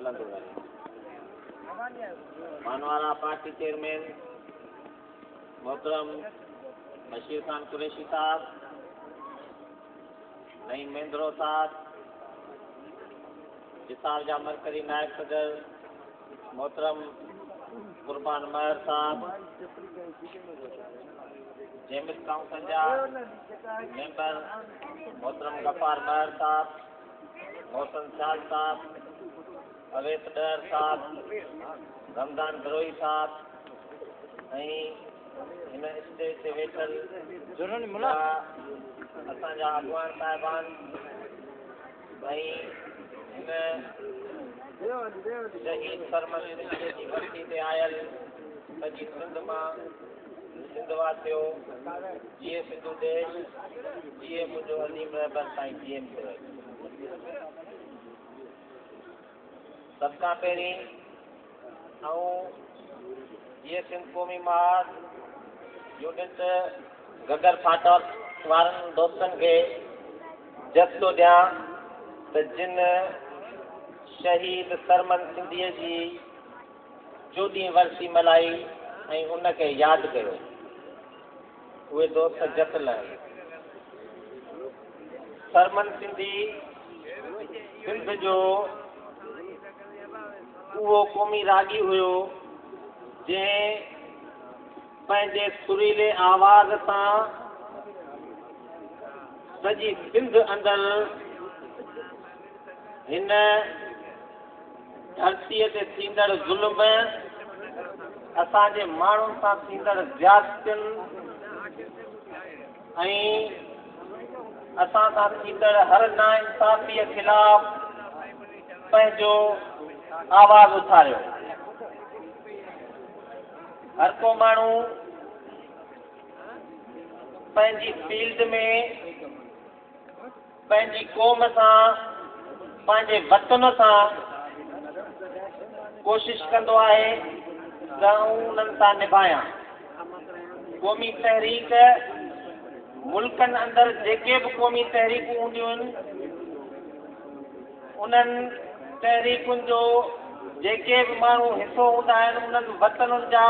هلندو رهي. مانوارا party chairman محترم بشير خان قريشي صاحب، نعيم مينڌرو صاحب، جسار جا مرڪزي نائب صدر محترم قربان مهر صاحب، جيمس ڪائونسل جا ميمبر محترم غفار مهر صاحب، محسن سيال صاحب، اويس ڏهر صاحب، رمضان بروهي صاحب ۽ هن اسٽيج تي ويٺل ٻيا اسان جا اڳواڻ صاحبان ۽ هن شهيد سرمد سنڌيء جي ورسي تي آيل سڄي سنڌ مان سنڌ واسيو، جيئي سنڌو ديش، جيئي منهنجو عظيم رهبر سائين جي ايم سيد. سڀ کان پهرين آئون جيئي سنڌ قومي محاذ يونٽ گگر ڦاٽڪ وارن دوستن کي جس ٿو ڏيان ته جن شهيد سرمد سنڌيء جي چوڏهين ورسي ملهائي ۽ ان کي ياد ڪيو. اهي دوست جس لهن. سرمد سنڌي سنڌ جو اهو قومي راڳي هيو جنهن پنهنجي سريلي آواز سان سڄي سنڌ اندر هن ڌرتيء تي ٿيندڙ ظلم، اسان جي ماڻهن سان ٿيندڙ زيادتين ۽ اسان سان ٿيندڙ هر ناانصافيء خلاف پنهنجو آواز اٿاريو. هر ڪو ماڻهو پنهنجي فيلڊ ۾ پنهنجي قوم سان، پنهنجي وطن سان ڪوشش ڪندو آهي ته آئون انهن سان نڀايان. قومي تحريڪ ملڪن اندر جيڪي به قومي تحريڪون هونديون آهن، انهن تحريڪن جو جيڪي به ماڻهو حصو هوندا آهن، انهن وطنن جا،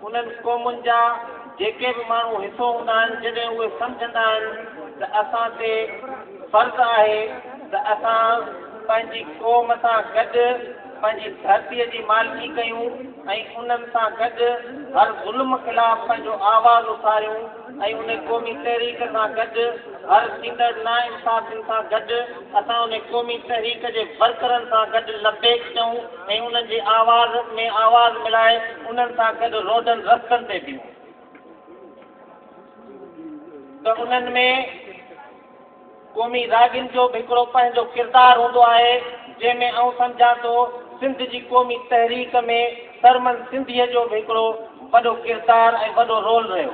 انهن قومن جا جيڪي به ماڻهو حصو هوندا آهن، جڏهن اهي سمجهندا آهن ته اسان تي فرض آهي ته اسان پنهنجي قوم سان گڏ پنهنجي ڌرتيء جي مالڪي ڪيون ۽ انهن سان گڏ هر ظلم خلاف پنهنجو آواز اٿاريون ۽ ان قومي تحريڪ سان گڏ هر ٿيندڙ ناانصافين سان گڏ اسان ان قومي تحريڪ جي ورڪرن سان گڏ لبيڪ چئون ۽ انهن جي آواز ۾ آواز ملائي انهن سان گڏ روڊن رستن تي بيهون ته انهن ۾ قومي راڳين جو به هڪڙو پنهنجو ڪردار هوندو آهي، جنهن ۾ آئون سمجهان ٿو سنڌ جي قومي تحريڪ ۾ سرمد سنڌيء جو به هڪڙو وڏو ڪردار ۽ وڏو رول رهيو،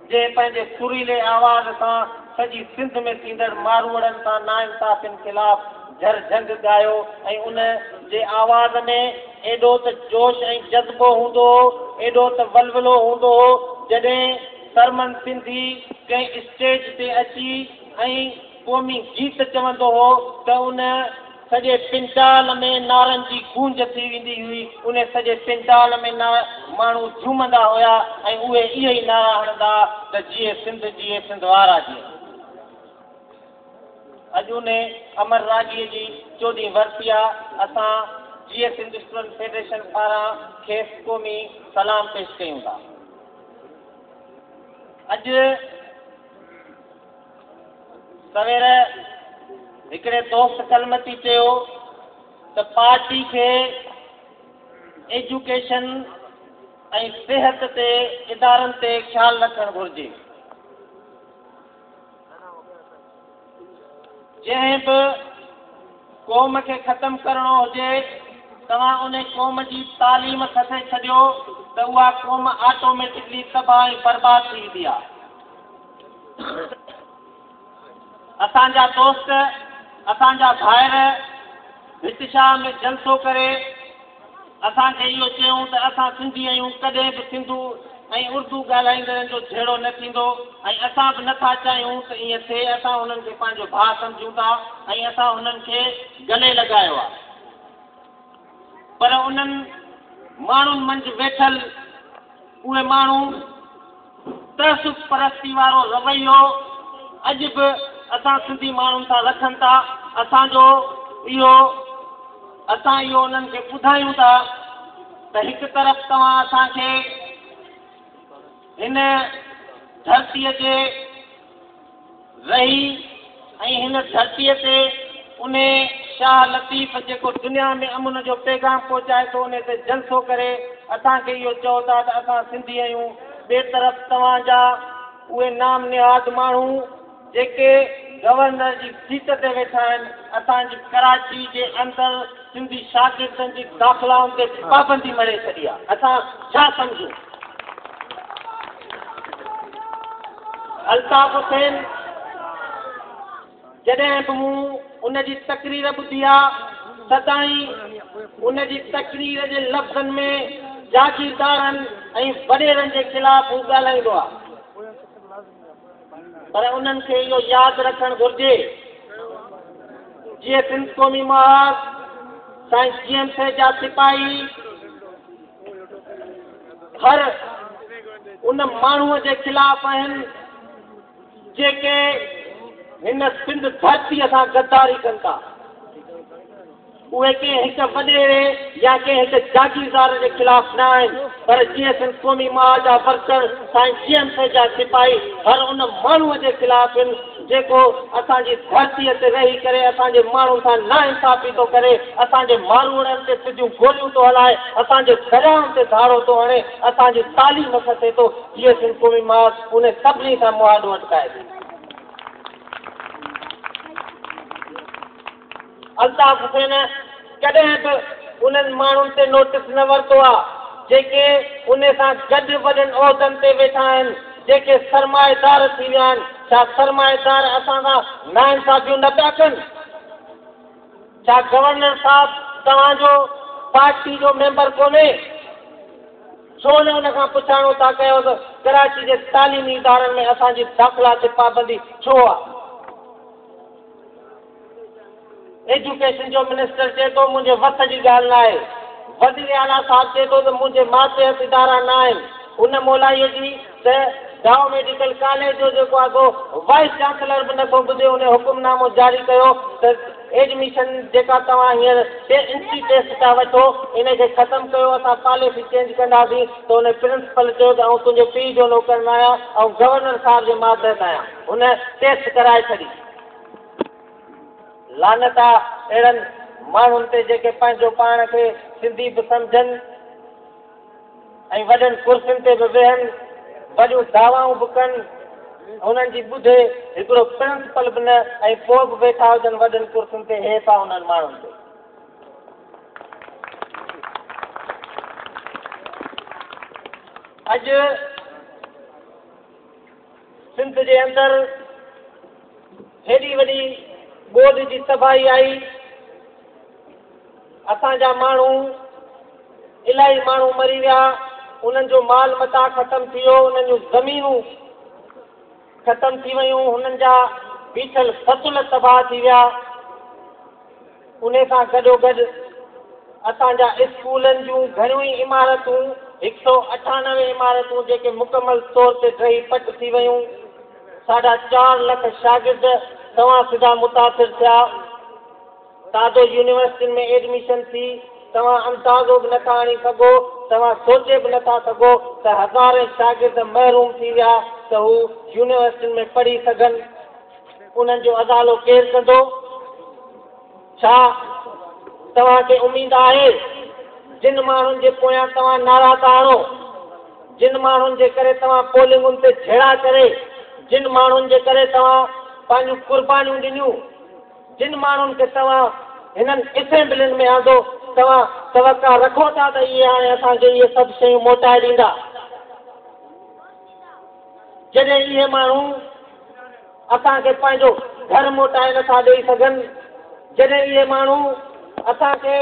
جنهن پنهنجي سريلي آواز سان سڄي سنڌ ۾ ٿيندڙ ماروئڙن سان ناانصافين خلاف جهر جهنگ ڳايو ۽ ان جي آواز ۾ ايڏو ته جوش ۽ جذبو هوندو هو، ايڏو ته ولولو هوندو هو، جڏهن سرمد سنڌي ڪنهن اسٽيج تي اچي ۽ قومي گيت چوندو هو ته ان سڄي پنڊال ۾ نعرن جي گونج ٿي ويندي هئي، ان سڄي پنڊال ۾ ماڻهو جهومندا هيا ۽ اهي اهي ئي نعرا هڻندا ته جيئي سنڌ جيئي سنڌ وارا جيئن. اڄ ان امر راڳيء جي چوڏهين ورسي آ، اسان جيئي سنڌ اسٽوڊنٽ فيڊريشن پاران کيس قومي سلام پيش ڪيون ٿا. اڄ سوير هڪڙي دوست ڪلمتي چيو ته پارٽي کي ايجوڪيشن ۽ صحت تي ادارن تي خيال رکڻ گهرجي. جنهن به قوم کي ختم ڪرڻو هجي توهان ان قوم جي تعليم کسي ڇڏيو ته اها قوم آٽوميٽڪلي تباهه ۽ برباد ٿي ويندي آهي. اسان جا دوست اسان جا ڀائر ڀٽ شاهه ۾ جلسو ڪري اسان کي اهو چيائون ته اسان سنڌي آهيون، ڪڏهن به سنڌو ۽ اردو ڳالهائيندڙن جو جهيڙو نه ٿيندو ۽ اسان به نه ٿا چاهيون ته ائين ٿئي، اسان هنن کي پنهنجو ڀاء سمجهون ٿا ۽ اسان هنن کي گلي لڳايو آهي. پر انهن ماڻهن منجهه ويٺل اهي ماڻهو تعصب پرستي وارو رويو اڄ به اسان سنڌي ماڻهن سان رکن ٿا. اسان جو اهو اسان اهو انهن کي ٻڌايون ٿا ته هڪ طرف توهان اسان کي هن ڌرتيء تي رهي ۽ هن ڌرتيء تي انهي شاهه لطيف جيڪو دنيا ۾ امن جو پيغام پهچائي ٿو انهي تي جلسو ڪري اسان کي اهو چئو ٿا ته اسان سنڌي آهيون ٻئي طرف توهان جا اهي نام نهاد ماڻهو جيڪي گورنر جي سيٽ تي ويٺا آهن اسان جي ڪراچي جي اندر سنڌي شاگردن جي داخلائن تي پابندي مڙهي ڇڏي آهي اسان ڇا سمجهون؟ الطاف حسين جڏهن به مون ان جي تقرير ٻڌي آ سدائين ان جي تقرير جي لفظن ۾ جاگيردارن ۽ وڏيرن جي خلاف هو ڳالهائيندو آ پر انهن کي اهو ياد رکڻ گهرجي جيئي سنڌ قومي محاذ سائين جي ايم سيد جا سپاهي هر ان ماڻهوء جي خلاف آهن جيڪي هن سنڌ ڌرتيء سان غداري ڪن ٿا. اهي ڪنهن هڪ وڏيري يا ڪنهن هڪ جاگيردار جي خلاف نه آهن پر جيئي سنڌ قومي محاذ جا ورڪر سائين جي ايم سيد جا سپاهي هر ان ماڻهوء جي خلاف آهن جيڪو اسان جي ڌرتيء تي رهي ڪري اسان جي ماڻهن سان ناانصافي ٿو ڪري، اسان جي ماروئڙن تي سڌيون گوليون ٿو هلائي، اسان جي دريائن تي ڌاڙو ٿو هڻي، اسان جي تعليم کسي ٿو، جيئي سنڌ قومي محاذ انهن سڀني سان مهاڏو اٽڪائي ٿي. الطاف حسين ڪڏهن به انهن ماڻهن تي نوٽس نه ورتو آ، جيڪي انهي سان گڏ وڏن عهدن تي ويٺا آهن، جيڪي سرمائيدار ٿي ويا آهن. ڇا سرمائيدار اسان سان ناانصافيون نه پيا ڪن؟ ڇا گورنر صاحب توهان جو پارٽي جو ميمبر ڪونهي؟ ڇو نه ان کان پڇاڻو ٿا ڪيو ته ڪراچي جي تعليمي ادارن ۾ اسان جي داخلا تي پابندي ڇو آ؟ ايجوڪيشن جو منسٽر چئي ٿو منهنجي وس جي ڳالهه ناهي، وزير اعليٰ صاحب چئي ٿو ته منهنجي ماتحت ادارا ناهن، ان مولائيء جي ته ڊائو ميڊيڪل ڪاليج جو جيڪو آهي سو وائيس چانسلر به نٿو ٻڌي، ان حڪم نامو جاري ڪيو ته ايڊميشن جيڪا توهان هينئر انٽري ٽيسٽ ٿا وٺو ان کي ختم ڪيو، اسان پاليسي چينج ڪنداسين ته ان پرنسپل چيو ته آئون تنهنجي پيء جو نوڪر ناهيان، آئون گورنر صاحب جي ماتحت آهيان، هن ٽيسٽ ڪرائي ڇڏي. لعنت آ اهڙن ماڻهن تي جيڪي پنهنجو پاڻ کي سنڌي به سمجهن ۽ وڏن ڪرسين تي به ويهن، وڏيون دعوائون به ڪن، انهن جي ٻڌي هڪڙو پرنسپل به نه ۽ پوء به ويٺا هجن وڏن ڪرسين تي، حيف آ انهن ماڻهن تي. اڄ سنڌ جي اندر هيڏي وڏي ٻوڏ جي تباهي آئي، اسان جا ماڻهو الاهي ماڻهو مري ويا، انهن جو مال متاع ختم ٿي ويو، انهن جون زمينون ختم ٿي ويون، هنن جا بيٺل فصل تباهه ٿي ويا. انهي سان گڏوگڏ اسان جا اسڪولن جون گهڻيون ئي عمارتون، 198 عمارتون جيڪي مڪمل طور تي ڊهي پٽ ٿي ويون، ساڍا چار لک شاگرد سنوان سڌا متاثر ٿيا، تازو يونيورسٽين ۾ ايڊميشن ٿي، توهان اندازو به نٿا هڻي سگهو، توهان سوچي به نٿا سگهو ته هزارين شاگرد محروم ٿي ويا ته هو يونيورسٽين ۾ پڙهي سگهن. انهن جو ازالو ڪير ڪندو؟ ڇا توهان کي اميد آهي جن ماڻهن جي پويان توهان نعرا ٿا هڻو، جن ماڻهن جي ڪري توهان پولنگن تي جهيڙا ڪري، جن ماڻهن جي ڪري توهان پنهنجون قربانيون ڏنيون، جن ماڻهن کي توهان هنن اسيمبلين ۾ آندو، توهان توقع رکو ٿا ته اهي هاڻي اسان کي اهي سڀ شيون موٽائي ڏيندا؟ جڏهن اهي ماڻهو اسان کي پنهنجو گهر موٽائي نٿا ڏيئي سگهن، جڏهن اهي ماڻهو اسان کي